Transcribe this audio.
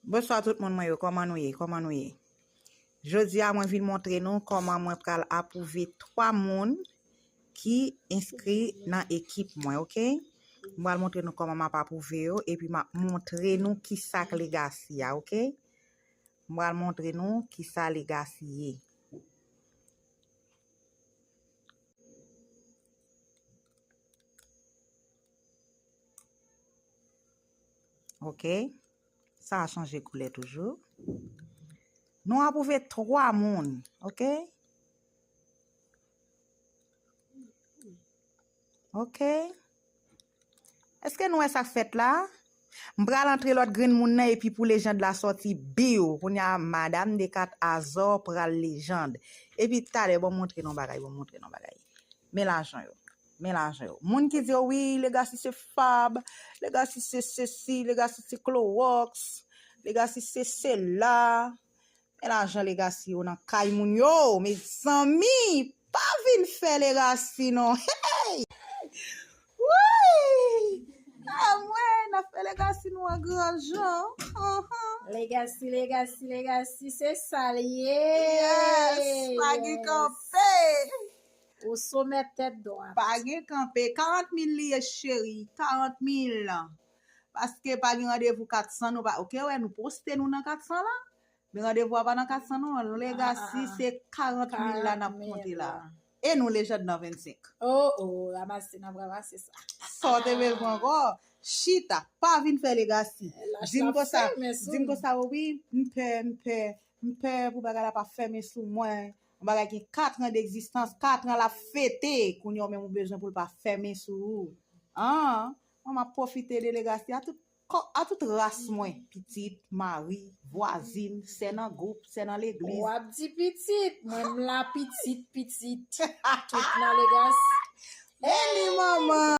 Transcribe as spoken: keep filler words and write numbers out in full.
Bonswa tout moun mwen yo, kòman nou ye? Kòman nou ye? Jodi a mwen vin montre nou kòman mwen pral apwouve twa moun ki enskri nan ekip mwen, oke? Mwen pral montre nou kòman m ap apwouve yo, epi m ap montre nou kisa k legacy a, oke? Mwen pral montre nou kisa legacy ye. Oke. Sa a chanje koulè toujou. Nou apwouve twa moun, oke? Oke. Èske nou wè sa k fèt la? M pral antre lòt grenn moun nan epi pou lejand la sòti biw. Kounye a, Madam Dekat Azò pral lejand. Epi talè, bon, montre nou bagay, bon, montre nou bagay. Men lajan yo. Men lajan yo. Moun ki di, "Oh wi, legacy se fab, legacy se sesi, legacy se klowòks, legacy se sela." Men lajan legacy yo nan kay moun yo, mezanmi, pa vin fè legacy non. Hey! Wi! Anmwey, n ap fè legacy nou an gran jan. Anhan. Legacy, legacy, legacy, se sa l ye. Yes, pa gen kanpe. Ou somè tèt dwat. Pa gen kanpe. Karant mil li ye, cheri. Karant mil. Paske pa gen randevou kat san, nou pa, oke, wè, nou poste nou nan kat san la. Men randevou a pa nan kat san non, legacy se karant mil la n ap konte la. E nou lejand nan vennsenk. Oh, oh, ranmase, n ap ranmase sa. Sa w te bezwen ankò? Chita, pa vin fè legacy. Di m konsa, di m konsa, wi, m pè, m pè, m pè pou bagay la pa fèmen sou mwen. Yon bagay gen katran degzistans, katran l ap fete, kounye a w menm ou bezwen pou l pa fèmen sou ou. An, mwen m ap pwofite de legacy a tout, a tout ras mwen, pitit, mari, vwazin, sè nan gwoup, sè nan legliz. W ap di pitit, mwen m la pitit, pitit. Tout nan legacy. E li manman.